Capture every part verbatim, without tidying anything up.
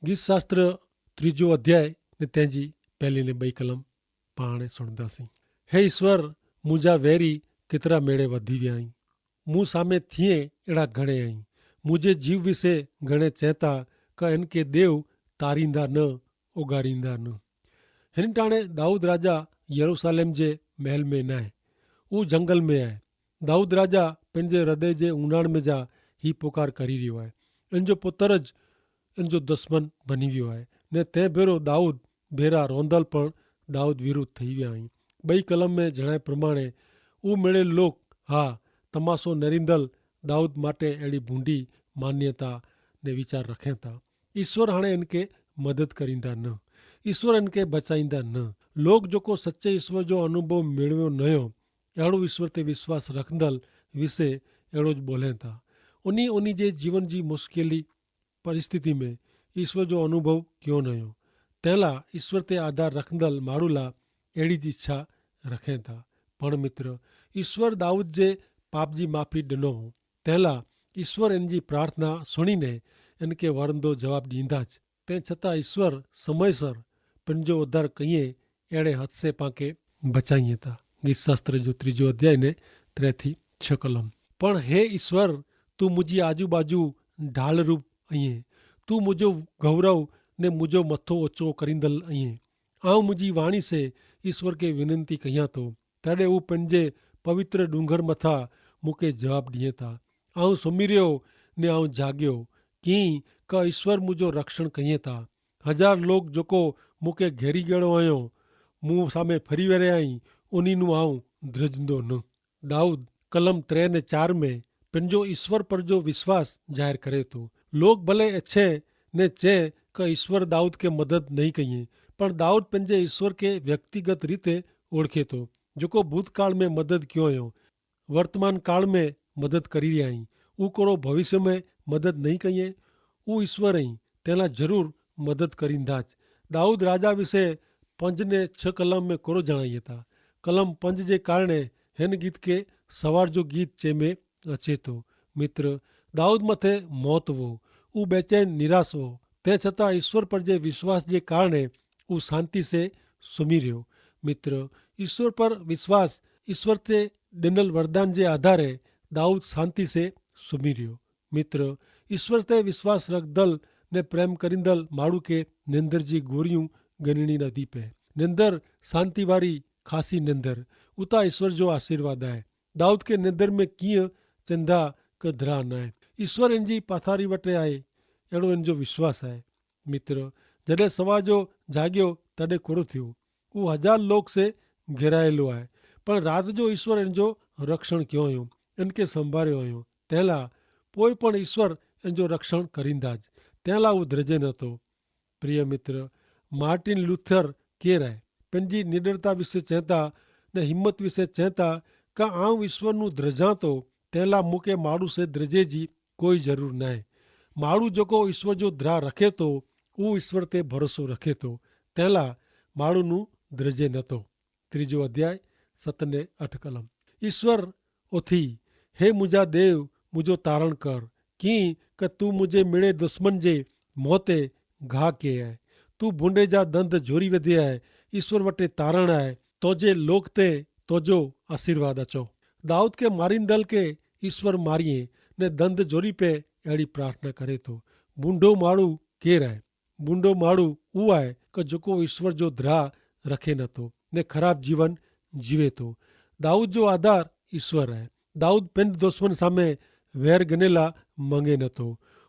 ગીતશાસ્ત્ર ત્રીજો અધ્યાય ને તેની પહેલી ને બઈ કલમ પાણે સુણદા સી. હે ઈસ્વર, મુઝે વેરી કિતરા મેળે વધી વ્યાઈ. મુઝે સામે થિયે એડા ઘણે આઈ. મુઝે જીવ વિશે ઘણે ચેતા કે એન કે દેવ તારીંદા ન, ઓગારીંદા ન. હેન ટાણે દાઉદ રાજા યરુસાલેમ જે મહેલ મેં નાય, ઉં જંગલ મેં આય. દાઉદ રાજા પન જે હૃદય જે ઉનાણ મેં જા હી પુકાર કરી રહ્યો આય. એન જો પુતર જ એન જો દસમન ભની વ્યો આય. ને તે ભેરો દાઉદ ભેરા રોંધલ પણ દાઉદ વિરુદ્ધ થઈ વ્યા હૈં. બઈ કલમ મેં જણાય પ્રમાણે ઉમેડેલ લોક હા, તમાસો નરીંદલ દાઉદ માટે એડી ભૂંડી માન્યતા ને વિચાર રખેતા. ઈસ્વર હાણે એનકે મદદ કરીંદા ન, ઈસ્વર એનકે બચાઈંદા ન. લોક જોકો સચ્ચે ઈસ્વર જો અનુભવ મેળવ્યો નયો એડો ઈસ્વર તે વિશ્વાસ રખંદલ વિશે એડો જ બોલેતા. ઉની ઉની જે જીવન જી મુશ્કેલી પરિસ્થિતિ મેં ઈસ્વર જો અનુભવ ક્યો નયો તેલા ઈસ્વર તે આધાર રખંદલ માડૂલા એડી જ ઇચ્છા રખેતા. પણ મિત્ર, ઈસ્વર દાઉદ જે પાપજી માફી ડનો હો તેલા ઈસ્વર એનજી પ્રાર્થના સુણીને એનકે વરંદો જવાબ દીંદા જ. તે છતાં ઈસ્વર સમયસર પન જો ઉદ્ધાર કહિએ એડે હત સે પાંકે બચાઈ હતા. ગીતશાસ્ત્ર જો ત્રીજો અધ્યાય ને ત્રે થી છ કલમ. પણ હે ઈસ્વર, તું મુઝે આજુબાજુ ઢાલરૂપ અઇયે, તું મુઝે ગૌરવ ને મુઝે મથો ઓછો કરીંદલ અઇયે. આઉં મુઝે વાણી સે ઈસ્વર કે વિનંતી કહિયા તો તેડે ઉપને પવિત્ર ડુંગર મથા મુકે જવાબ દિયે તા. આઉં સુમિર્યો ને આઉં જાગ્યો કિંક ઈસ્વર મુજો રક્ષણ કહિયે તા. હજાર લોક જોકો મુકે ઘેરી ગેડો અયો મુસામે ફરી વેરે આઈ, ઉની નું આઉં ધ્રજંદો ન. દાઉદ કલમ ત્રે ને ચાર મેં પન જો ઈસ્વર પર જો વિશ્વાસ જાહેર કરે તો. લોક ભલે એચ્છે ને ચે કે ઈસ્વર દાઉદ કે મદદ નહીં કહિયે, પણ દાઉદ પન જે ઈસ્વર કે વ્યક્તિગત રીતે ઓળખે તો જોકો ભૂતકાળ મેં મદદ ક્યો અયો વર્તમાન કાળ મેં મદદ કરી રહ્યા હૈં. ઉં કોરો ભવિષ્ય મેં મદદ નહીં કહિએ. ઉં ઈસ્વર હૈં તેના જરૂર મદદ કરીંદા જ. દાઉદ રાજા વિશે પંજ ને છ કલમ મેં કોરો જણાઈ હતા. કલમ પંજ જે કારણે હેન ગીત કે સવાર જો ગીત ચે મેં અચેતો. મિત્ર, દાઉદ મતે મોત વો, ઉં બેચેન નિરાશ વો, તે છતાં ઈસ્વર પર જે વિશ્વાસ જે કારણે ઉં શાંતિ સે સુમી રહ્યો. મિત્ર, ઈસ્વર પર વિશ્વાસ ઈસ્વર તે ડેનલ વરદાન જે આધારે દાઉદ શાંતિ સે સુમી રહ્યો. મિત્ર, ઈસ્વર તે વિશ્વાસ રખદલ ને પ્રેમ કરીંદલ માણૂ કે નેંદર જી ગોરિયું ગનણી ન દીપે. નેંદર શાંતિ વારી ખાસી નેંદર ઉતા ઈસ્વર જો આશીર્વાદ આય. દાઉદ કે નેંદર મેં કિયા ચેંધા કે ધ્રા નાય. ઈસ્વર એનજી પાથારી વટે આય એડો એનજો વિશ્વાસ આય. મિત્ર, જડે સવાજો જાગ્યો તડે કોરો થ્યો. ઉહ હજાર લોક સે ઘેરાયેલો આય. પણ રાત જો ઈસ્વર એનજો રક્ષણ ક્યો અયો, એનકે સંભાર્યો અયો. તેલા પોય પણ ઈસ્વર એનજો રક્ષણ કરીંદા જ. તેલા ઉહ ધ્રજે નતો. પ્રિય મિત્ર, માર્ટિન લ્યુથર કેહ રહે પન જી નિડરતા વિશે ચેંતા ને હિંમત વિશે ચેંતા, કા આઉં ઈસ્વર નું ધ્રજાં તો તેલા મુકે માડૂ સે ધ્રજે જી કોઈ જરૂર નાય. માડૂ જોકો ઈસ્વર જો ધ્રા રખે તો ઉહ ઈસ્વર તે ભરોસો રખે તો તેલા માડૂ નું ધ્રજે નતો. ત્રીજો અધ્યાય સતને અઠ કલમ. ઈસ્વર ઓથી, હે મુઝે દેવ, મુઝે તારણ કર, કિંક તું મુઝે મેડે દુશ્મન જે મોતે ઘા કે આય. તું ભૂંડે જા દંધ જોરી વધે આય. ઈસ્વર વટે તારણ આય. તો જે લોક તે તો જો આશીર્વાદ અચો. દાઉદ કે મારીંદલ કે ઈસ્વર મારીએ ને દંધ જોરી પે એડી પ્રાર્થના કરે તો. ભૂંડો માડૂ કેર આય? ભૂંડો માડૂ ઉઆય કે જોકો ઈસ્વર જો ધ્રા રખે નતો ને ખરાબ જીવન જીવે તો. દાઉદ જો આધાર ઈસ્વર આય. દાઉદ પેંધ દુશ્મન સામે વેર ગનેલા મંગે નતો.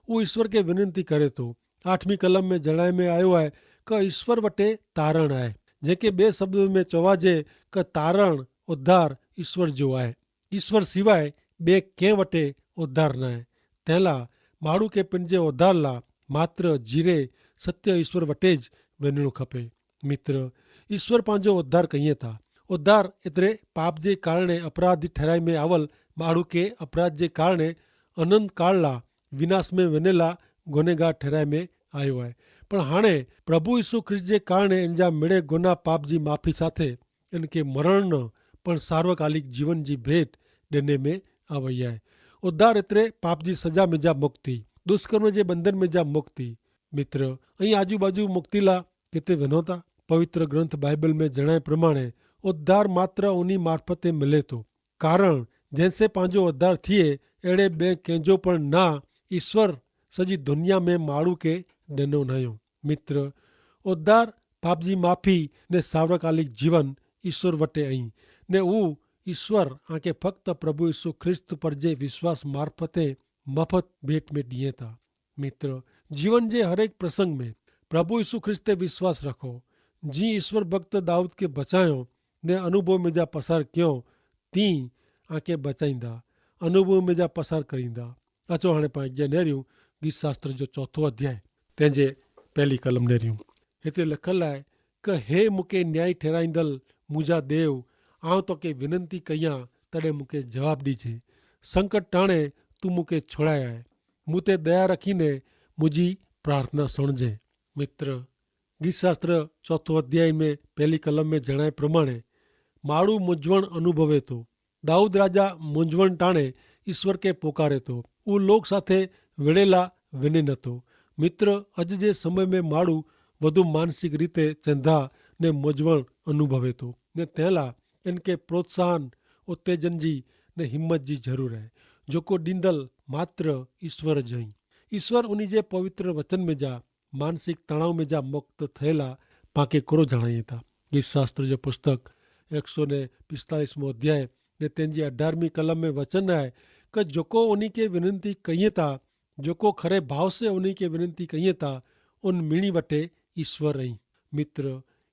ઉ ઈસ્વર કે વિનંતી કરે તો. આઠમી કલમ મેં જણાય મેં આયો આય કે ઈસ્વર વટે તારણ આય, જેંકે બે શબ્દો મેં ચોવાજે કે તારણ ઉદ્ધાર ઈસ્વર જો આય. ઈસ્વર સિવાય બે કેં વટે ઉદ્ધાર નાય. તેલા માડૂ કે પેનજે ઉદ્ધાર લા માત્ર જીરે સત્ય ઈસ્વર વટે જ વેનણું ખપે. મિત્ર, ઈસ્વર પાંજો ઉદ્ધાર કહિયે તા. ઉદ્ધાર એતરે પાપ જે કારણે અપરાધ ઠેરાઈ મેં આવલ માડૂ કે અપરાધ જે કારણે અનંત કાળ લા વિનાશ મેં વેનેલા ગુનેગાર ઠેરાઈ મેં આયો હૈ. પણ હાણે પ્રભુ ઈસુ ખ્રિસ્ત જે કારણે એનજા મેળે ગુના પાપ જી માફી સાથે એનકે મરણ ન પણ સાર્વકાલિક જીવન જી ભેટ દેને મેં આવય હૈ. ઉદ્ધાર એતરે પાપ જી સજા મેં જા મુક્તિ, દુષ્કર્મ જે બંધન મેં જા મુક્તિ, મિત્ર, અહીં આજુબાજુ મુક્તિલા કેતે વેનોતા? પવિત્ર ગ્રંથ બાઈબલ મેં જણાય પ્રમાણે ઉદ્ધાર માત્ર ઉની મારફતે મિલે તો. કારણ જેનસે પાંજો ઉદ્ધાર થિયે એડે બે કેંજો પણ ના ઈસ્વર સજી દુનિયા મેં માળુ કે ડેનો નયો. મિત્ર, ઉદ્ધાર પાપજી માફી ને સાર્વકાલિક જીવન ઈસ્વર વટે અહીં. ને ઉ ઈસ્વર આંકે ફક્ત પ્રભુ ઈસુ ખ્રિસ્ત પર જે વિશ્વાસ મારફતે મફત ભેટ મેં દિયે તા. મિત્ર, જીવન જે હરેક પ્રસંગ મેં પ્રભુ ઈસુ ખ્રિસ્તે વિશ્વાસ રાખો. જી ઈસ્વર ભક્ત દાઉદ કે બચાયો ને અનુભવ મેં જા પસાર ક્યો તી આંકે બચાઈંદા, અનુભવ મેં જા પસાર કરીંદા. અચો હણે પાંજે નેર્યું ગીત શાસ્ત્ર જો ચોથો અધ્યાય તેનજે પહેલી કલમ નેર્યું. હેતરે લખલ આય કે હે મુકે ન્યાયી ઠેરાઈંદલ મુજા દેવ, આવ તો કે વિનંતી કહિયા તડે મુકે જવાબ દીજે. સંકટ ટાણે તું મુકે છોડાયા હૈ. મુતે દયા રખીને મુજી પ્રાર્થના સુણજે. મિત્ર, ગીત શાસ્ત્ર ચોથો અધ્યાય મેં પહેલી કલમ મેં જણાય પ્રમાણે માડૂ મુજવણ અનુભવે તો. દાઉદ રાજા મુજવણ ટાણે ઈસ્વર કે પોકારે તો ઉ લોક સાથે વેડેલા વેને નતો. મિત્ર, અજ જે સમય મેં માડૂ વધુ માનસિક રીતે ચેંધા ને મુજવણ અનુભવે તો ને તેલા એન કે પ્રોત્સાહન ઉત્તેજન જી ને હિંમત જી જરૂર હૈ. જોકો દીંદલ માત્ર ઈસ્વર જ હૈં. ઈસ્વર ઉની જે પવિત્ર વચન મેં જા માનસિક તણાવ મેં જા મુક્ત થયેલા પાંકે કરો જણાયે તા. ગીત શાસ્ત્ર જો પુસ્તક એક સો ને પિસ્તાલીસ મો અધ્યાય ને તેની અઢારમી કલમ મેં વચન આય કે જોકો ઉની કે વિનંતી કહિયે તા, જોકો ખરે ભાવ સે ઉની કે વિનંતી કહિયે તા ઉન મિણી વટે ઈસ્વર અહીં. મિત્ર,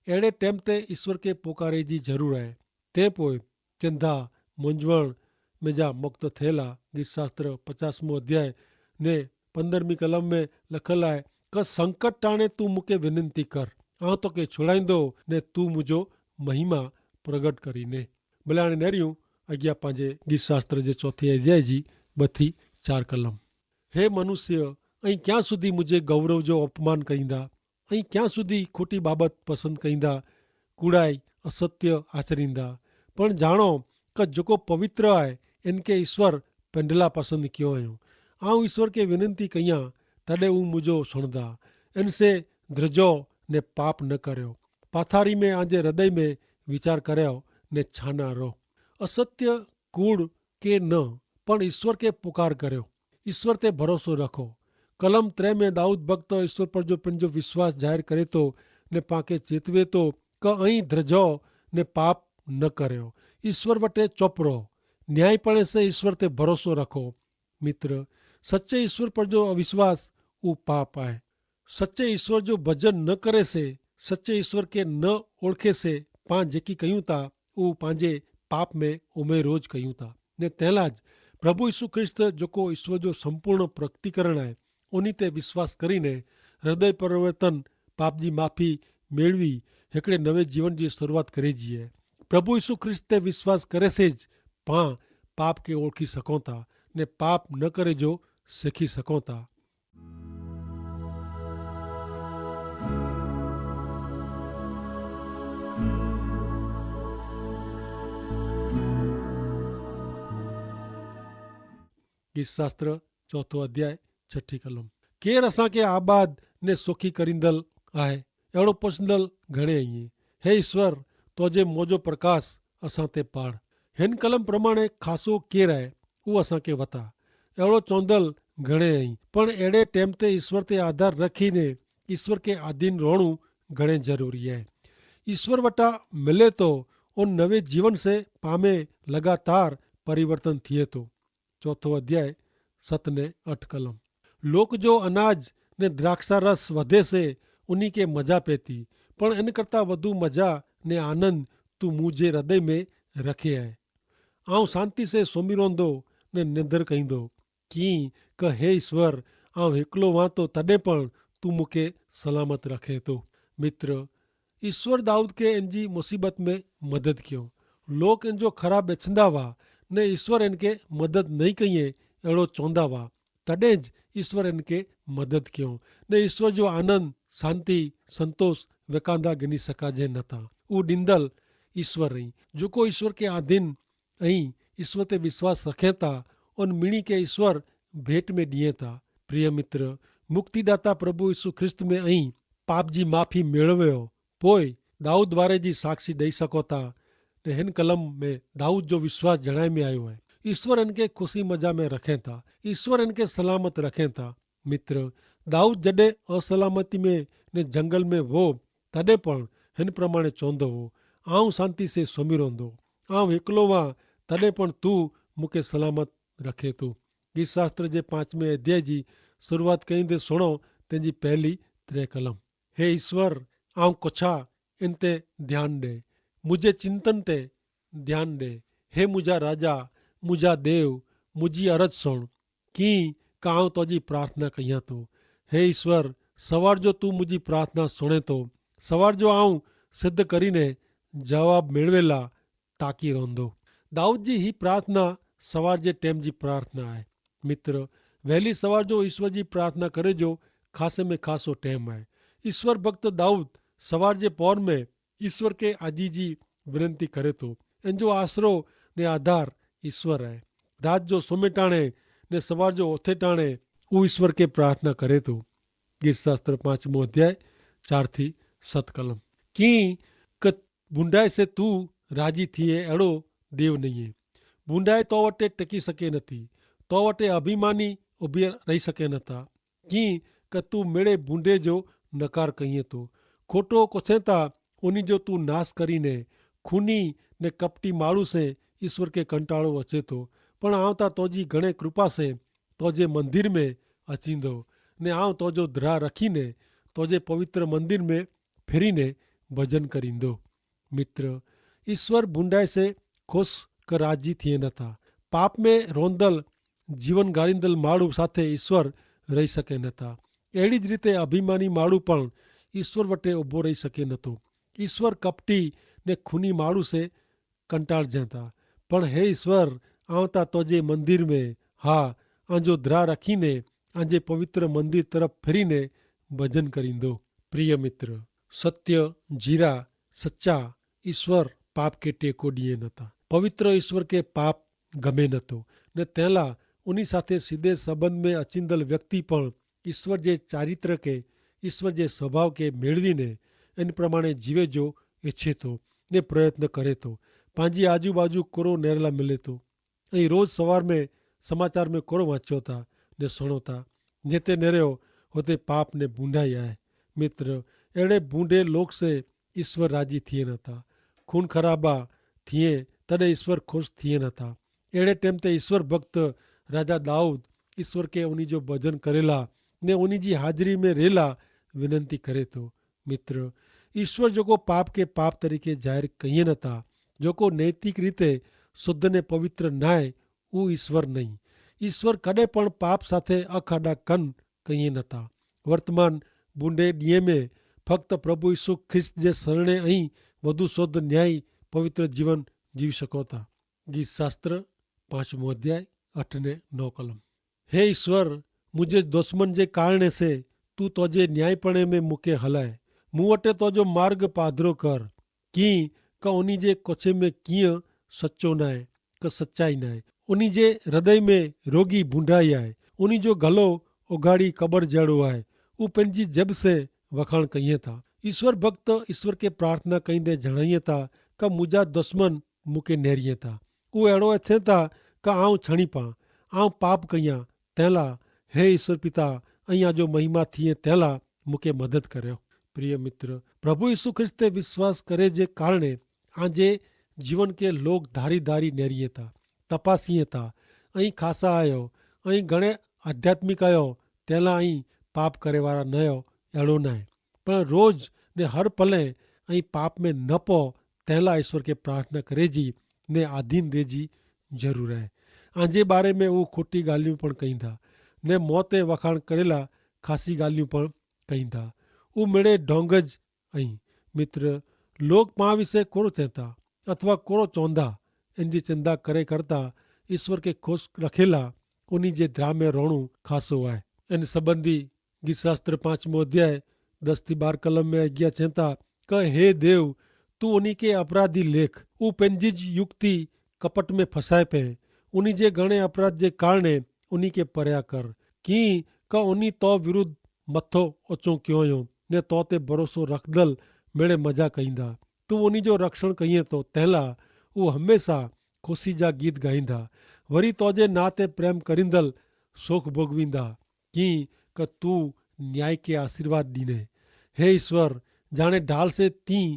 એડે ટેમ તે ઈસ્વર કે પોકારે જી જરૂર આય. તે પોય ચેંધા મુંજવણ મેં જા મુક્ત થયેલા. ગીત શાસ્ત્ર પચાસમો અધ્યાય ને પંદરમી કલમ મેં લખેલા હૈ કે સંકટ ટાણે તું મુકે વિનંતી કર, આવ તો કે છોડાઈ દો ને તું મુજો મહિમા પ્રગટ કરી ને. ભલે આણે નેર્યું અગિયા પાંજે ગીત શાસ્ત્ર જે ચોથી અધ્યાય જી બથી ચાર કલમ. હે મનુષ્ય, અહીં ક્યાં સુધી મુજે ગૌરવ જો અપમાન કરીંદા? અહીં ક્યાં સુધી ખોટી બાબત પસંદ કરીંદા? કુડાઈ, અસત્ય આચરીંદા. પણ જાણો કે જોકો પવિત્ર આય એન કે ઈસ્વર પેંડલા પસંદ કિયો આયો. આઉં ઈસ્વર કે વિનંતી કહિયા તદે ઉં મુજો સુણદા. એન સે ધ્રજો ને પાપ ન કર્યો. પાથારી મેં આજે હૃદય મેં વિચાર કર્યો ને છાના રહો. અસત્ય કૂડ કે ન, પણ ઈસ્વર કે પુકાર કર્યો. ઈસ્વર તે ભરોસો રાખો. કલમ ત્રે મેં દાઉદ ભક્ત ઈસ્વર પર જો પન જો વિશ્વાસ જાહેર કરે તો ને પાંકે ચેતવે તો કે અહીં ધ્રજો ને પાપ ન કર્યો. ઈસ્વર વટે ચોપરો ન્યાયીપણે સે ઈસ્વર તે ભરોસો રાખો. મિત્ર, સચ્ચે ઈસ્વર પર જો અવિશ્વાસ ઉપાપ આય. સચ્ચે ઈસ્વર જો ભજન ન કરે સે, સચ્ચે ઈસ્વર કે ન ઓળખે સે, પાં જેકી કહ્યું તા ઉપાંજે પાપ મેં ઉમેરો જ કહ્યું તા. ને તેલા જ પ્રભુ ઈસુ ખ્રિસ્ત જોકો ઈસ્વર જો સંપૂર્ણ પ્રકટીકરણ આય, ઉની તે વિશ્વાસ કરીને હૃદય પરિવર્તન, પાપજી માફી મેળવી હેકડ઼ે નવે જીવન જી શરૂઆત કરે જી હૈ. પ્રભુ ઈસુ ખ્રિસ્ત તે વિશ્વાસ કરે સે જ પાં પાપ કે ઓળખી સકોતા ને પાપ ન કરે જો સેખી સકોતા. ગીત શાસ્ત્ર ચોથો અધ્યાય છઠી કલમ. કેર અસાંકે આબાદ ને સોખી કરીંદલ આય? એડો પોછંદલ ઘણે અઇયે. હે ઈસ્વર, તોજે મોજો પ્રકાશ અસાંતે પાડ. હેન કલમ પ્રમાણે ખાસો કેર આય ઉ અસાંકે વતા? એડો ચોંદલ ઘણે અઇ. પણ એડે ટેમ તે ઈસ્વર તે આધાર રખી ને ઈસ્વર કે આધીન રોણું ઘણે જરૂરી આય. ઈસ્વર વટા મિલે તો ઉન નવે જીવન સે પામે લગાતાર પરિવર્તન થિયે તો. ચોથો અધ્યાય સત ને અઠ કલમ. લોક જો અનાજ ને દ્રાક્ષારસ વધે સે ઉની કે મજા પેતી, પણ એન કરતા વધુ મજા ને આનંદ તું મુઝે હૃદય મેં રખે હૈ. આઉં શાંતિ સે સોમી રોંધો ને નિંદર કહીંદો કિંક હે ઈસ્વર, આઉં હેકલો વાંતો તદે પણ તું મુકે સલામત રખે તો. મિત્ર, ઈસ્વર દાઉદ કે એનજી મુસીબત મેં મદદ કિયો. લોક એનજો ખરાબ એછંદા વા ને ઈસ્વર એનકે મદદ નહીં કહિએ એડો ચોંદા વા, તદે જ ઈસ્વર એનકે મદદ કિયો. ને ઈસ્વર જો આનંદ, શાંતિ, સંતોષ વેકાંદા ગિની સકાજે નતા. ઉ ડિંદલ ઈસ્વર રહી. જોકો ઈસ્વર કે આધીન અહીં ઈસ્વર તે વિશ્વાસ રખેતા ઉન મિણી કે ઈસ્વર ભેટ મેં દિયેતા. પ્રિય મિત્ર, મુક્તિદાતા પ્રભુ ઈસુ ખ્રિસ્ત મેં અહીં પાપ જી માફી મેળવ્યો. પોય દાઉદ વારે જી સાક્ષી દઈ સકોતા. ને હેન કલમ મેં દાઉદ જો વિશ્વાસ જણાય મેં આયો હૈ. ઈસવર એનકે ખુશી મજા મેં રખેતા. ઈસવર એનકે સલામત રખેતા. મિત્ર, દાઉદ જડે અસલામતી મેં ને જંગલ મેં વો, તદે પણ હેન પ્રમાણે ચોંધો હો, આઉં શાંતિ સે સોમી રોંધો. આઉં હેકલો વા, તદે પણ તું મુકે સલામત રખે તો. ગીતશાસ્ત્ર જે પાંચમે અધ્યાય જી શરૂઆત કઈ દે સુણો. તેની પહેલી ત્રે કલમ. હે ઈસ્વર, આઉં કોછા એન તે ધ્યાન દે, મુઝે ચિંતન તે ધ્યાન દે. હે મુઝા રાજા, મુઝા દેવ, મુઝી અરજ સુણ. કિંક આઉં તોજી પ્રાર્થના કહિયા તો. હે ઈસ્વર, સવાર જો તું મુઝી પ્રાર્થના સુણે તો, સવાર જો આઉં સિદ્ધ કરીને જવાબ મેળવેલા તાકી રોંધો. દાઉદ જી હી પ્રાર્થના સવાર જે ટેમ જી પ્રાર્થના હૈ. મિત્ર, વહેલી સવાર જો ઈસ્વર જી પ્રાર્થના કરે જો ખાસે મેં ખાસો ટેમ હૈ. ઈસ્વર ભક્ત દાઉદ સવાર જે પોર મેં ઈસ્વર કે આજી જી વિનંતી કરે તો. એન જો આશરો ને આધાર ઈસ્વર હૈ. રાત જો સોમે ટાણે ને સવાર જો ઓથે ટાણે ઉ ઈસ્વર કે પ્રાર્થના કરે તો. ગીતશાસ્ત્ર પાંચમો અધ્યાય ચાર થી સત કલમ. કિંક ભૂંડાઈ સે તું રાજી થિયે એડો દેવ નહિયે. ભૂંડાઈ તો વટે ટકી સકે નથી, તો વટે અભિમાની ઉભી રહી સકે નથા. કિંક તું મેડે ભૂંડે જો નકાર કહિયે તો. ખોટો કોછેતા ઉની જો તું નાસ કરીને, ખૂની ને કપટી માળુ સે ઈસ્વર કે કંટાળો અચેતો. પણ આવતા તોજી ઘણે કૃપા સે તોજે મંદિર મેં અચીંદો, ને આવ તોજો દ્રાહ રખીને તોજે પવિત્ર મંદિર મેં ફેરીને ભજન કરીંદો. મિત્ર, ઈસ્વર ભૂંડાઈ સે ખુશ કે રાજી થિયે નથા. પાપ મેં રોંદલ જીવન ગારીંદલ માળુ સાથે ઈસ્વર રહી સકે નથા. એડી જ રીતે અભિમાની માળુ પણ ઈસ્વર વટે ઉભો રહી સકે નથો. ઈસ્વર કપટી ને ખૂની માળુ સે કંટાળ જેતા. પણ હે ઈસ્વર, આવતા તોજે મંદિર મેં, હા, આજો દ્રાહ રખીને આજે પવિત્ર મંદિર તરફ ફેરીને ભજન કરીંદો. પ્રિય મિત્ર, સત્ય, જીરા, સચ્ચા ઈસ્વર પાપ કે ટેકો દિયે નતા. પવિત્ર ઈસ્વર કે પાપ ગમે નતો. ને તેલા ઉની સાથે સીધે સંબંધ મેં અચિંદલ વ્યક્તિ પણ ઈસ્વર જે ચારિત્ર કે ઈસ્વર જે સ્વભાવ કે મેળવીને એન પ્રમાણે જીવે જો એચ્છે તો ને પ્રયત્ન કરે તો. પાંજી આજુબાજુ કોરો નેરલા મિલે તો. અહીં રોજ સવાર મેં સમાચાર મેં કોરો વાંચ્યો થા ને સુણો થા, જેતે નેર્યો હોતે પાપ ને ભૂંડાઈ આય. મિત્ર, એડે ભૂંડે લોક સે ઈસ્વર રાજી થિયે ન થા. ખૂન ખરાબા થિયે તદે ઈસ્વર ખુશ થિયે ન થા. એડે ટેમ તે ઈસ્વર ભક્ત રાજા દાઉદ ઈસ્વર કે ઉની જો ભજન કરેલા ને ઉની જી હાજરી મેં રહેલા વિનંતી કરે તો. મિત્ર, ઈસ્વર જોકો પાપ કે પાપ તરીકે જાહેર કહિયે ન થા, જોકો નૈતિક રીતે શુદ્ધ ને પવિત્ર નાય, ઉ ઈસ્વર નહીં. ઈસ્વર કદે પણ પાપ સાથે અખાડા કન કહિયે નતા. વર્તમાન બુંડે દિયે મેં ફક્ત પ્રભુ ઈસુ ખ્રિસ્ત જે સરણે અહીં વધુ શોધ ન્યાયી પવિત્ર જીવન જીવી શકો થા. ગીત શાસ્ત્ર પાંચમો અધ્યાય અઠ ને નવ કલમ. હે ઈસ્વર, મુઝે દુશ્મન જે કારણે સે તું તોજે ન્યાયીપણે મેં મુકે હલાય. મુવટે તોજો માર્ગ પાધરો કર. કિંક ઉની જે કોછે મેં કિંય સચો નાય કે સચાઈ નાય. ઉની જે હૃદય મેં રોગી ભૂંડાઈ આય. ઉની જો ગલો ઉગાડી કબર જેડો આય. ઉપને જી જેબ સે વખાણ કહિયે થા. ઈસ્વર ભક્ત ઈસ્વર કે પ્રાર્થના કહિંદે જણાયે થા કે મુજા દુશ્મન મુકે નેરિયે થા. ઉ એડો એછે થા કે આઉં છણી પા, આઉં પાપ કહિયા તેલા, હે ઈસ્વર પિતા, અહિયા જો મહિમા થિયે તેલા મુકે મદદ કર્યો. પ્રિય મિત્ર, પ્રભુ ઈસુ ખ્રિસ્તે વિશ્વાસ કરે જે કારણે આજે જીવન કે લોગ ધારી ધારી નેરિયે થા, તપાસિયે થા. અહીં ખાસા આયો, અહીં ઘણે આધ્યાત્મિક આયો, તેલા અહીં પાપ કરેવારા નયો એડો નાય. પણ રોજ ને હર પલે અહીં પાપ મેં નપો તેલા ઈસ્વર કે પ્રાર્થના કરે જી ને આધીન રે જી જરૂર હૈ. આજે બારે મેં ઉં ખોટી ગાલિયું પણ કહીંદા ને મોતે વખાણ કરેલા ખાસી ગાલિયું પણ કહીંદા. ઉં મેળે ઢોંગ જ અહીં. મિત્ર, લોગ પા વિશે કોરો ચેંતા અથવા કોરો ચોંધા એન જી ચિંદા કરે કરતા ઈસ્વર કે ખુશ રખેલા ઉની જે ધ્રામે રોણું ખાસો આય. એન સંબંધી ગીતશાસ્ત્ર પાંચમો અધ્યાય દસ થી બાર કલમ મેં આજ્ઞા છેંતા, કે હે દેવ, તું ઉની કે અપરાધી લેખ ઉપને જી જ યુક્તિ કપટ મેં ફસાય પે. ઉની જે ઘણે અપરાધ જે કારણે ઉની કે પર્યા કર. કિંક કા ઉની તો વિરુદ્ધ મતો ઓચો ક્યો અયો, ને તો તે ભરોસો રખદલ મેડે મજા કહીંદા. તું ઉની જો રક્ષણ કહિયે તો તેલા ઉહ હમેંશા ખુશી જા ગીત ગાઈંદા. વરી તોજે ના તે પ્રેમ કરીંદલ સોખ ભોગવીંદા. કિંક તું ન્યાય કે આશીર્વાદ દીને. હે ઈસ્વર, જાણે ઢાલ સે તી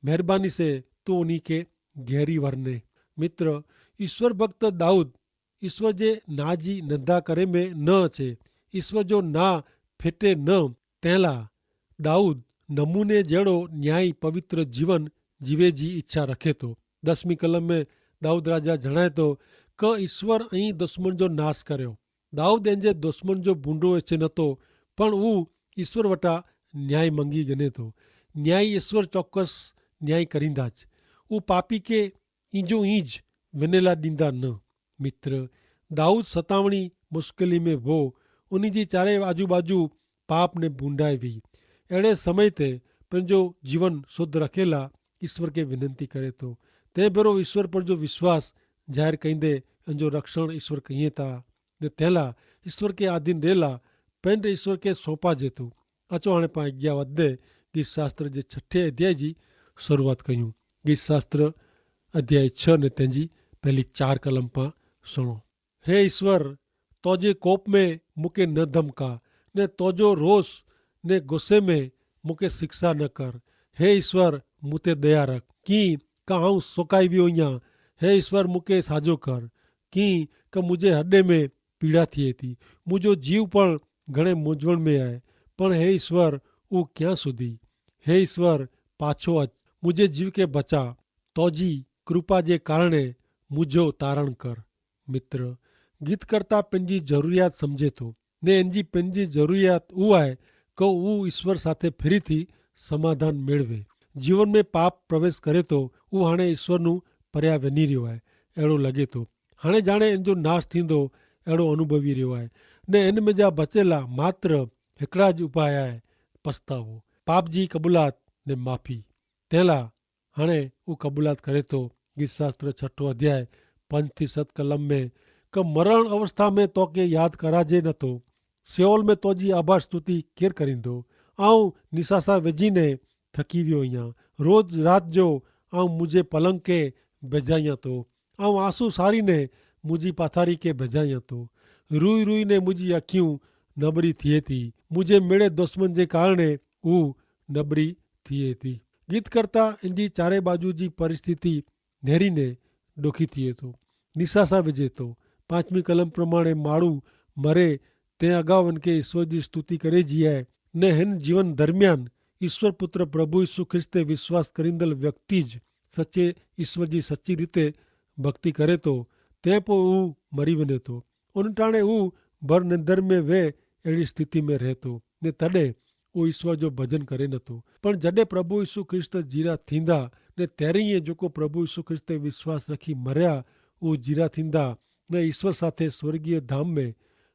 મહેરબાની સે તું ઉની કે ગેરી વરને. મિત્ર, ઈસ્વર ભક્ત દાઉદ ઈસ્વર જે ના જી નંદા કરે મેં ન અચે. ઈસ્વર જો ના ફેટે ન. તેલા દાઉદ નમૂને જેડો ન્યાયી પવિત્ર જીવન જીવે જી ઇચ્છા રખે તો. દસમી કલમ મેં દાઉદ રાજા જણાય તો કે ઈસ્વર અહીં દુશ્મન જો નાસ કર્યો. દાઉદ એન જે દુશ્મન જો ભૂંડો એચે નતો, પણ ઉં ઈસ્વર વટા ન્યાયી મંગી ગને તો. ન્યાયી ઈસ્વર ચોક્કસ ન્યાયી કરીંદા જ. ઉં પાપી કે ઇંજો ઇંજ વેનેલા દીંદા ન. મિત્ર, દાઉદ સતાવણી મુશ્કેલી મેં વો, ઉની જી ચારે આજુબાજુ પાપ ને ભૂંડાઈ વી. એડે સમય તે પન જો જીવન શુદ્ધ રખેલા ઈસ્વર કે વિનંતી કરે તો. તે ભેરો ઈસ્વર પર જો વિશ્વાસ જાહેર કઈંદે, અન જો રક્ષણ ઈસ્વર કહિયે તા, ને તેલા ઈસ્વર કે આધીન રહેલા પેંડ ઈસ્વર કે સોંપા જેતુ. અચો હણે પાં અજ્ઞાવત દે, ગીત શાસ્ત્ર જે છઠે અધ્યાય જી શરૂઆત કહ્યું. ગીત શાસ્ત્ર અધ્યાય છ ને તેની પહેલી ચાર કલમ પાં સુણો. હે ઈસ્વર, તોજે કોપ મેં મુકે ન ધમકા, ને તોજો રોષ ને ગુસ્સે મેં મુકે શિક્ષા ન કર. હે ઈસ્વર, મુતે દયા રખ, કિંક આઉં સોકાઈ વ્યો યા. હે ઈસ્વર, મુકે સાજો કર, કિંક મુઝે હડે મેં પીડા થી હેતી. મુઝો જીવ પણ ઘણે મુજવણ મેં આય. પણ હે ઈસ્વર, ઉં ક્યાં સુધી? હે ઈસ્વર, પાછો અચ, મુઝે જીવ કે બચા. તોજી કૃપા જે કારણે મુઝો તારણ કર. મિત્ર, ગીતકર્તા પેનજી જરૂરિયાત સમઝે તો, ને એનજી પેનજી જરૂરિયાત ઉ આય કે ઉ ઈસ્વર સાથે ફિરી થી સમાધાન મેળવે. જીવન મેં પાપ પ્રવેશ કરે તો ઉ હાણે ઈસ્વરનું પર્યાવની રહ્યો આય એડો લગે તો. હાણે જાણે એનજો નાશ થીંદો એડો અનુભવી રહ્યો આય. ને એન મેં જા બચેલા માત્ર હેકડા જ ઉપાય આય. પસ્તાવો, પાપજી કબૂલાત ને માફી. તેલા હણે ઉં કબૂલાત કરે તો. ગીત શાસ્ત્ર છઠો અધ્યાય પંચ થી સત કલમ મેં, કે મરણ અવસ્થા મેં તો કે યાદ કરાજે નતો. સેવલ મેં તોજી આભાર સ્તુતિ કેર કરીંદો? આઉં નિસાસા વેજી ને થકી વ્યો અહિયા. રોજ રાત જો આઉં મુઝે પલંગ કે ભેજાઈયા તો. આઉં આસુ સારી ને મુઝી પાથારી કે ભેજાઈયા તો. રૂઈ રૂઈ ને મુઝી અખિયું નબરી થિયે તી. મુઝે મેળે દુશ્મન જે કારણે ઉં નબરી થિયે તી. ગીત કરતા એનજી ચારે બાજુ જી પરિસ્થિતિ નેરી ને ડોખી થિયે તો. નિસાસા વિજે તો. પાંચમી કલમ પ્રમાણે માડૂ મરે તે અગાઉ એનકે ઈસ્વર જી સ્તુતિ કરે જી આય. ને હેન જીવન દરમિયાન ઈસ્વર પુત્ર પ્રભુ ઈસુ ખ્રિસ્તે વિશ્વાસ કરીંદલ વ્યક્તિ જ સચ્ચે ઈસ્વર જી સચ્ચી રીતે ભક્તિ કરે તો તે પો ઉં મરી વને તો. ઉનટાણે ઉં ભર નિંદર મેં વે એડી સ્થિતિ મેં રહેતો. ને તદે ઉં ઈસ્વર જો ભજન કરે નતો. પણ જડે પ્રભુ ઈસુ ખ્રિસ્ત જીરા થીંદા, ને તેરી એ જોકો પ્રભુ ઈસુ ખ્રિસ્તે વિશ્વાસ રખી મર્યા ઉં જીરા થીંદા, ને ઈસ્વર સાથે સ્વર્ગીય ધામ મેં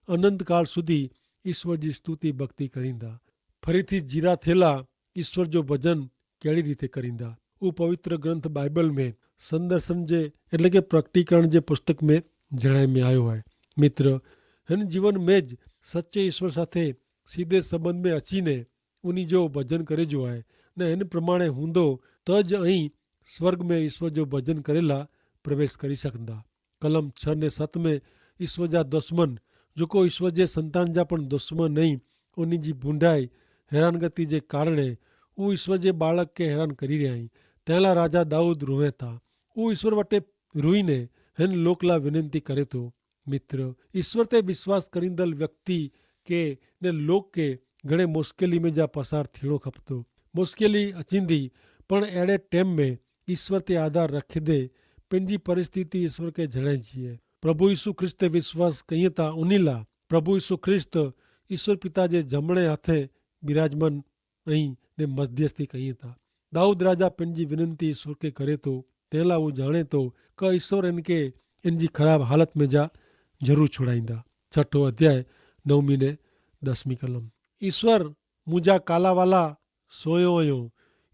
અનંતકાળ સુધી ઈસ્વર જી સ્તુતિ ભક્તિ કરીંદા. ફરીથી જીરા થેલા ઈસ્વર જો ભજન કેડી રીતે કરીંદા? ઉં પવિત્ર ગ્રંથ બાઈબલ મેં સંદર્શન જે એટલે કે પ્રકટીકરણ જે પુસ્તક મેં જણાઈ મેં આયો હૈ. મિત્ર, હેન જીવન મેં જ સચ્ચે ઈસ્વર સાથે સીધે સંબંધ મેં અચીને ઉની જો ભજન કરે જો હૈ, ને હેન પ્રમાણે હુંદો તો જ અહીં સ્વર્ગ મેં ઈસ્વર જો ભજન કરેલા પ્રવેશ કરી શકંદા. કલમ છ ને સત મેં ઈસ્વર જા દુશ્મન જોકો ઈસ્વર જે સંતાન જા પણ દુશ્મન નહીં, ઉની જી ભૂંડાઈ હેરાનગતિ જે કારણે ઉં ઈસ્વર જે બાળક કે હેરાન કરી રહ્યા હૈં. તેલા રાજા દાઉદ રોવે તા. ઉં ઈસ્વર વટે રોઈને હેન લોકલા વિનંતી કરે તો. મિત્ર, ઈસ્વર તે વિશ્વાસ કરીંદલ વ્યક્તિ કે ને લોક કે ઘણે મુશ્કેલી મેં જા પસાર થીણો ખપતો. મુશ્કેલી અચીંદી, પણ એડે ટેમ મેં ઈસ્વર તે આધાર રખી દે. પેનજી પરિસ્થિતિ ઈસ્વર કે જણાઈ જીએ. પ્રભુ ઈસુ ખ્રિસ્ત તે વિશ્વાસ કહિયે તા ઉનીલા પ્રભુ ઈસુ ખ્રિસ્ત ઈસ્વર પિતા જે જમણે હાથે બિરાજમાન અહીં ને મધ્યસ્થી કહિયે તા. દાઉદ રાજા પેનજી વિનંતી ઈસ્વર કે કરે તો તેલા ઉં જાણે તો કે ઈસ્વર એન કે એનજી ખરાબ હાલત મેં જા જરૂર છોડાઈંદા. છઠો અધ્યાય નવમી ને દસમી કલમ. ઈસ્વર મુજા કાલાવાલા સોયો અયો.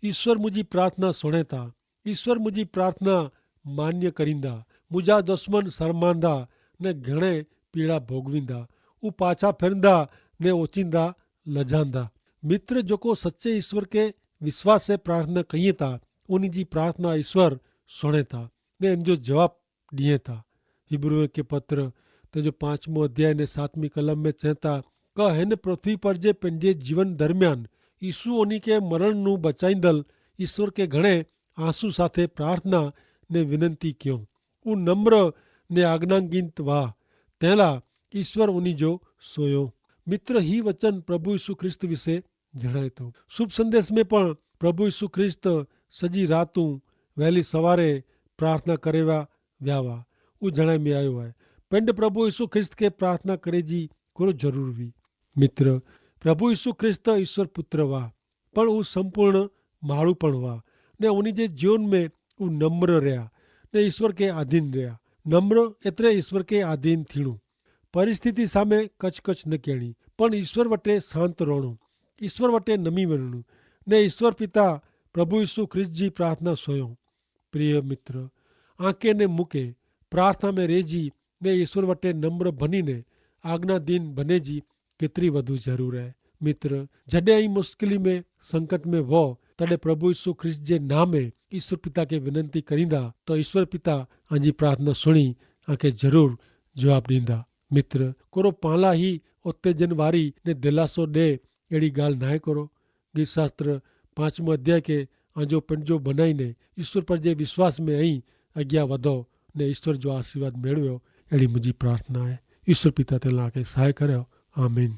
ઈસ્વર મુજી પ્રાર્થના સુણેતા. ઈસ્વર મુજી પ્રાર્થના માન્ય કરીંદા. મુજા દુશ્મન સરમાંદા ને ઘણે પીડા ભોગવીંદા. ઉપાછા ફેરંદા ને ઓચિંદા લજાંદા. મિત્ર જોકો સચ્ચે ઈસ્વર કે વિશ્વાસે પ્રાર્થના કહિયે તા ઉની જી પ્રાર્થના ઈસ્વર સુણે તા ને એન જો જવાબ દિયે તા. હિબ્રૂ કે પત્ર તેજો પાંચમો અધ્યાય ને સાતમી કલમ મેં ચેતા, કે હેન પૃથ્વી પર જે પેનજે જીવન દરમિયાન ઈસુ ઓની કે મરણનું બચાઈંદલ ઈસ્વર કે ઘણે આંસુ સાથે પ્રાર્થના ને વિનંતી ક્યો. ઉં નમ્ર ને આજ્ઞાંગિત વાહ તેલા ઈસ્વર ઉની જો સોયો. મિત્ર હી વચન પ્રભુ ઈસુ ખ્રિસ્ત વિશે જણાયતો. શુભ સંદેશ મેં પણ પ્રભુ ઈસુ ખ્રિસ્ત સજી રાતું વહેલી સવારે પ્રાર્થના કરેવા વ્યાવા ઉજણાઈ મેં આયો હૈ. પેંડ પ્રભુ ઈસુ ખ્રિસ્ત કે પ્રાર્થના કરે જી કોરો જરૂર વી? મિત્ર, પ્રભુ ઈસુ ખ્રિસ્ત ઈસ્વર પુત્ર વા પણ ઉસ સંપૂર્ણ માળું પણ વા ને ઉની જે જીવન મેં ઉ નમ્ર રહ્યા ને ઈસ્વર કે આધીન રહ્યા. નમ્ર એતરે ઈસ્વર કે આધીન થીણું. પરિસ્થિતિ સામે કચકચ ન કહેણી પણ ઈસ્વર વટે શાંત રોણું, ઈસ્વર વટે નમી વેણું ને ઈસ્વર પિતા પ્રભુ ઈસુ ખ્રિસ્ત જી પ્રાર્થના સોયો. પ્રિય મિત્ર, આંકે ને મુકે પ્રાર્થના મેં રેજી ને ઈસ્વર વટે નમ્ર ભની ને આજ્ઞાધીન ભને જી કેતરી વધુ જરૂર હૈ? મિત્ર, જડે અહીં મુશ્કેલી મેં સંકટ મેં વો તડે પ્રભુ ઈસુ ખ્રિસ્ત જે નામે ઈસ્વર પિતા કે વિનંતી કરીંદા તો ઈસ્વર પિતા આંજી પ્રાર્થના સુણી આંકે જરૂર જવાબ દીંદા. મિત્ર, કોરો પાલા હી ઉત્તેજન વારી ને દિલાસો દે એડી ગાલ નાય કરો. ગીતશાસ્ત્ર પાંચમો અધ્યાય કે આંજો પંજો બનાઈ ને ઈસ્વર પર જે વિશ્વાસ મેં અહીં અગિયા વધો ને ઈસ્વર જો આશીર્વાદ મેળવ્યો. એડી મુજી પ્રાર્થના હૈ. ઈસ્વર પિતા તેલા આંકે સહાય કર્યો. આમીન.